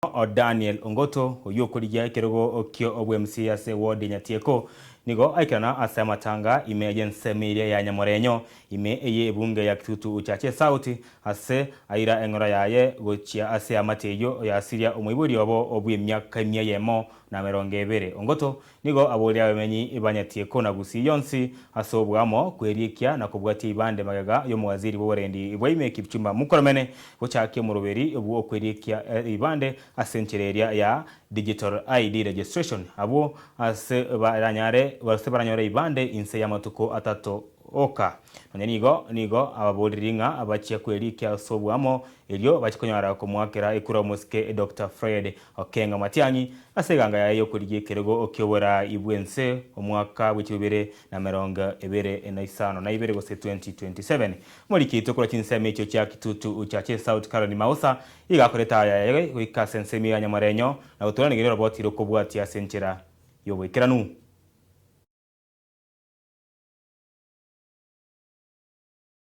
Daniel Ongoto, oyio okorigia ekerogo ki'obwemc ase ward ya Nyatieko, nigo aikerana ase amatanga ime y'ensemo eria ya Nyamorenyo, ime eye ebunge ya Kitutu Uchache South, ase aira eng'ora yaye gochia ase eamate eyio yasiria omoibori obo bw'emiaka emia eyemo na emerongo ebere. Ongoto Nigo aboria abamenyi ba Nyatieko na Gusii yonsi ase oboamo kwerikia na kobwatia ibande magega y'omowaziri bw'oborendi bwa ime Kipchumba Murkomen gochakia omoroberi bw'okwerikia ibande ase enchera eria ya Digital ID Registration abwo ase baranyare gose baranyore ibande inse y'amatuko atato oka. Nonya nigo nigo ababoriri ng'a bachia kwerikia ase oboamo erio bachie konyara komoakera ekura omosike Doctor Fred Okenga Matiang'i ase eganga yaye y'okorigia ekerogo ki'oborai bw'ense omwaka bwe chibibere na merongo ebere na isano na ibere gose 2027. Omoriki oito korwa chinsemo echio chia Kitutu Chache South Caroline Mausa iga akorete aya yaye goika ase ensemo ya Nyamorenyo na gotoranegeria oroboti rokobwatia ase enchera y'oboikeranu.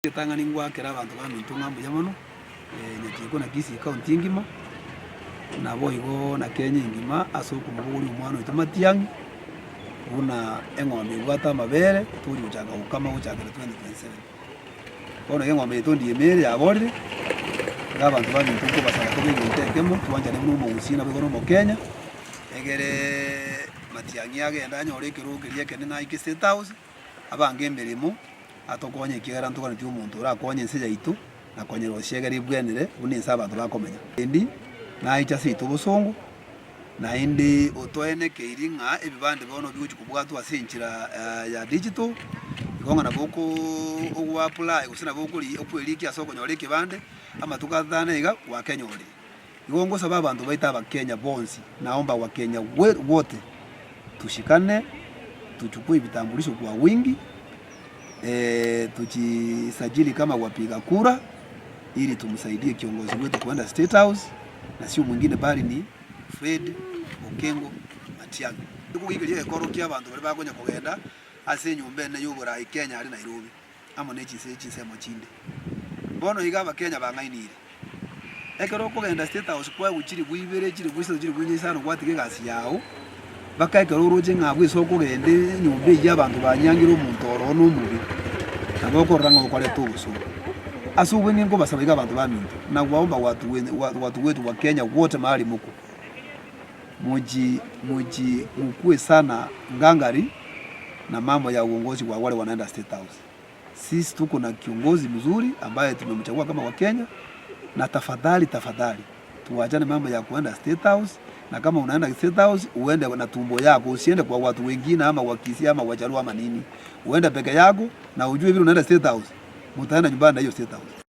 Ritang'ani ngwakera abanto baminto ng'a mbuya mono, Nyatieko na Kisii County engima, naboigo na Kenya engima ase okomobogoria omwana oito Matiang'i, buna eng'ombe ebwate amabere togochi gochaka gokama gochakera 2027. Bono iga eng'ombe yaito ndiema ere yaborire, iga abanto baminto nkobasaba tobe egento ekemo, twanchane buna omogusii naboigo na omokenya, egereeee Matiang'i agende anyore ekerogo keria ekenene aike State House. Abange emeremo, atokonye ekiagera ntoganetie omonto orakonye ense yaito na konyerosia egere ebwenere buna ense abanto bakomenya. Endi naiche ase yaito obosongo, naende otoenekeiri ng'a ebibande bono bigochia kobwatwa ase enchera ya digital, igo ng'a nabo oko ogo apply gose nabo okori okwerikia ase okonyora ekebande, amatuko atano iga gwakenyorire. Igo ngosaba abanto baito abakenya bonsi, naomba wakenya wote tushikane tuchukue vitambulisho kwa wingi tujisajili kama wapiga kura ili tumsaidie kiongozi wetu kuenda State House na sio mwingine bali ni Fred Okengo Matiang'i. Nigo egekoro kia abanto baria bakonya kogenda ase enyomba enene y'oborai Kenya aria Nairobi. amo ne chinse chinsemo chinde. Bono iga abakenya bang'ainiire. Ekero okogenda State House kwaegwa chilifu ibere, chilifu isato, chilifu inye, isano gwatiga egasi yao, mpaka ekero oroche ng'a abwo ase okogenda enyomba eyio abanto banyangire omonto oroo na omobe, nabo okorora ng'a okoreta obosongo. Ase obweng'e nkobasaba iga abanto baminto, na gwaomba watu watu wetu wa Kenya wote mahali moko, mochi mochi mokue sana ngangari na mambo ya uongozi wa wale wanaenda State House. Sisi tuko na kiongozi mzuri ambaye tumemchagua kama Wakenya, na tafadhali tafadhali tuwachane mambo ya kuenda State House, na kama unaenda State House uende na tumbo yako, usiende kwa watu wengine ama Wakisii ama Wajaluo ama nini, uende peke yako na ujue vile unaenda State House, mtaenda nyumbani na hiyo State House.